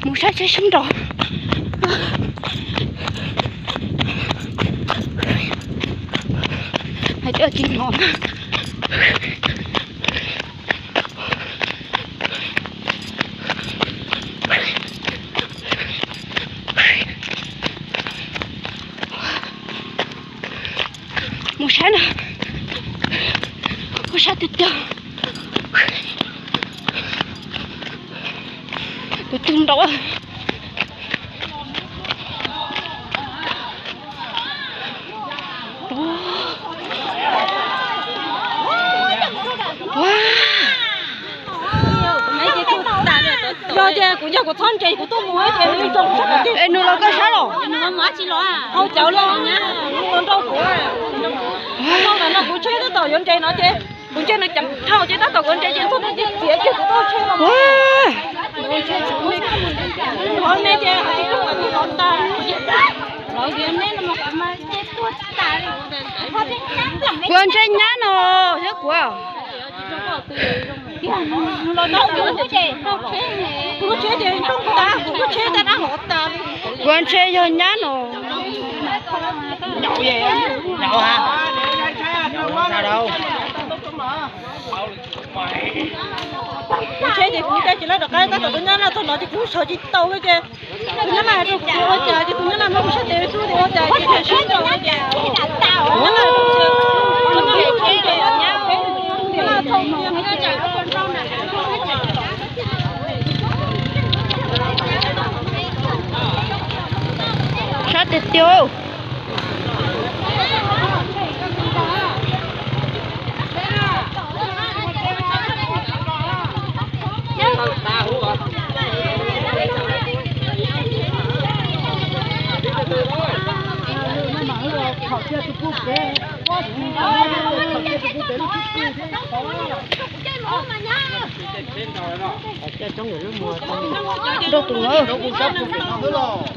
Mus saib seb sab nraud. Hais tias tsis hnov na. Mus saib na. Mus saib tiag tiag. Tus twg nraud. Yog ces kuv nco kuv txhob ntse kuv tuaj mus ces nws tso kuv sab. Es nws los koj sab los? Hau cawv li nyab, nws los nrau kuv. Nrau ntawm no kuv tsheb tab tom yuav ntse no ces kuv ntsia nws ceev dhau ces tab tom kuv ntse ces ntxuag nws txiav kiag kuv tau tsheb los. Kuv ntse nyab no thiab kuv. Kuv ntse yog nyab no. Kuv tsheb ces kuv caij tsis laib rov qab tab tom tus nyab laj txog no ces kuv sawv tsis tau li ces tus nyab laj hais rau kuv tias ua cas ces tus nyab laj muab kuv sab tes tsuj tias ua cas ces sib ntaus ces tus nyab laj Sab tiag tiag. Rau tus no.